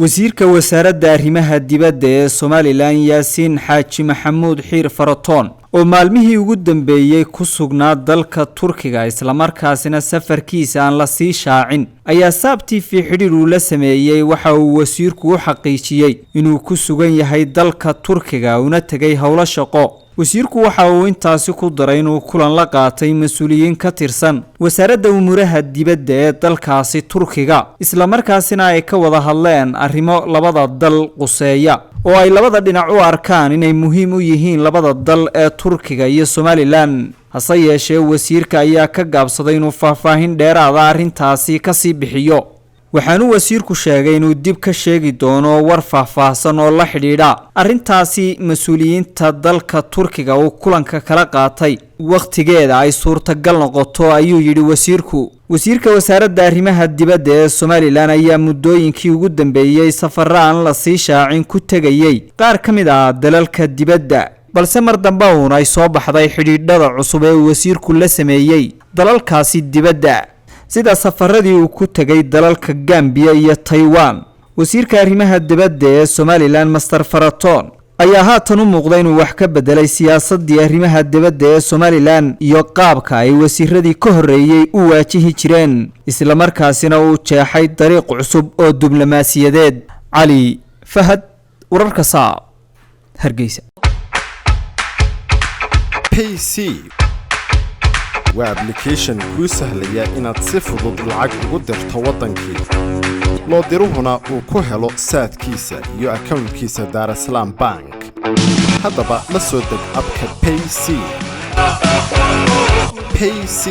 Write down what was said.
Wasiirka Wasaaradda Arrimaha Dibadda ee Somaliland, Yaasiin Xaaji Maxamuud Xiir Faratoon, oo maalmihii ugu dambeeyey ku sugnaa dalka Turkiga, islamarkaasina safarkiisa aan la sii shaacin, ayaa Saab TV xidhiir uu la sameeyey waxa uu wasiirku u xaqiijiyey inuu ku sugan yahay dalka Turkiga, una tegay howlo shaqo. Wasiirku waxa uu intaasi ku daray inuu kulan la qaatay mas-uuliyiin ka tirsan Wasaaradda Umuuraha Dibadda ee dalkaasi Turkiga, islamarkaasina ay ka wada hadleen arrimo labada dal quseeya oo ay labada dhinac u arkaan inay muhiim u yihiin labada dal ee Turkiga iyo Somaliland. Hase yeeshee, wasiirka ayaa ka gaabsaday inuu faahfaahin dheeraada arrintaasi kasii bixiyo, waxaanu wasiirku sheegay inuu dib ka sheegi doono war faahfaahsan oo la xidhiidha arrintaasi mas-uuliyiinta dalka Turkiga uu kulanka kala qaatay wakhtigeeda ay suurtagal noqoto, ayuu yidhi wasiirku. Wasiirka Wasaaradda Arrimaha Dibadda ee Somaliland ayaa muddooyinkii ugu dambeeyey safaro aan la sii shaacin ku tegayey qaar ka mid ah dalalka dibadda, balse mar dambe uun ay soo baxday xidhiidhada cusub ee uu wasiirku la sameeyey dalalkaasi dibadda, sida safaradii uu ku tegay dalalka Gambiya iyo Taiwan. Wasiirka Arrimaha Dibadda ee Somaliland, Mister Faratoon, ayaa haatan u muuqda inuu wax ka bedelay siyaasadii arrimaha dibadda ee Somaliland iyo qaabka ay wasiiradii ka horreeyey u waajihi jireen, islamarkaasina uu jeexay dariiq cusub oo diblomaasiyadeed. Cali Fahad, wararka Saab, Hargeysa. Payc waa application kuu sahlaya inaad si fudud lacag ugu dirto waddankii loo diruhuna uu ku helo Zaadkiisa iyo accountkiisa Daarasalaam Bank. Haddaba la soo deg appka Payc. Payc.